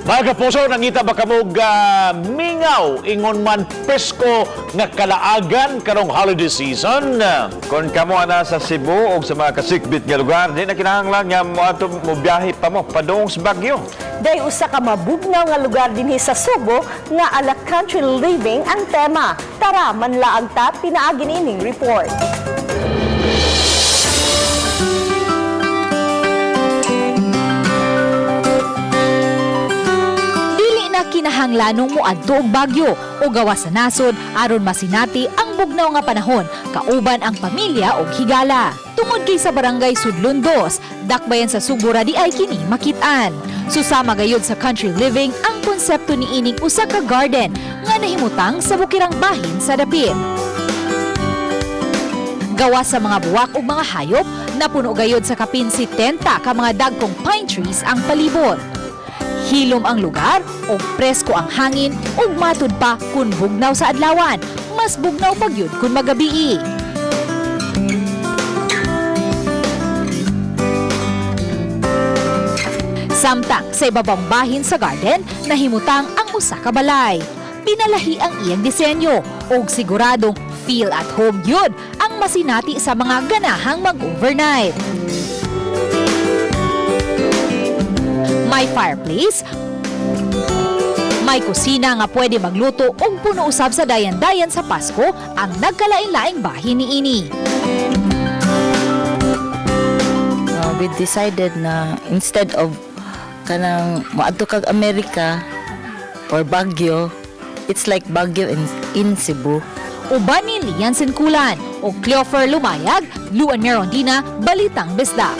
Mga kapuso, nangita ba kamog mingaw ingon man presko nga kalaagan karong holiday season? Kung kamo ana sa Cebu o sa mga kasikbit nga lugar, di na kinahanglan nga moadto mobiyahe pa mo padung sa Baguio. Day usa ka mabugnaw nga lugar dinhi sa Subo nga ala country living ang tema. Tara, manlaag ta pinaagi niining report. Dili na kinahanglanong moadto og Baguio o gawas sa nasod aron masinati ang bugnaw nga panahon kauban ang pamilya og higala. Tungod kay sa barangay Sudlon 2, dakbayan sa Subo ra di ay kini makit-an. Susama gayud sa country living ang konsepto niining usa ka garden nga nahimutang sa bukirang bahin sa dapit. Gawas sa mga buwak ug mga hayop, napuno gayud sa kapin 70 ka mga dagkong pine trees ang palibot. Hilom ang lugar ug presko ang hangin ug matud pa kun bugnaw sa adlawan, mas bugnaw pa gyud kun magabii. Samtang sa ibabang bahin sa garden, nahimutang ang usa ka balay. Pinalahi ang iyang disenyo ug siguradong feel at home yun ang masinati sa mga ganahang mag-overnight. May fireplace, may kusina nga pwede magluto ug puno usab sa dayan-dayan sa Pasko ang nagkalain-laing bahin niini. We decided na instead of kanang moadto kag Amerika or Baguio, it's like Baguio in Cebu. Uban ni Lian Sinkulan o Cleofer Lumayag, Luan Merondina, Balitang Bisdak.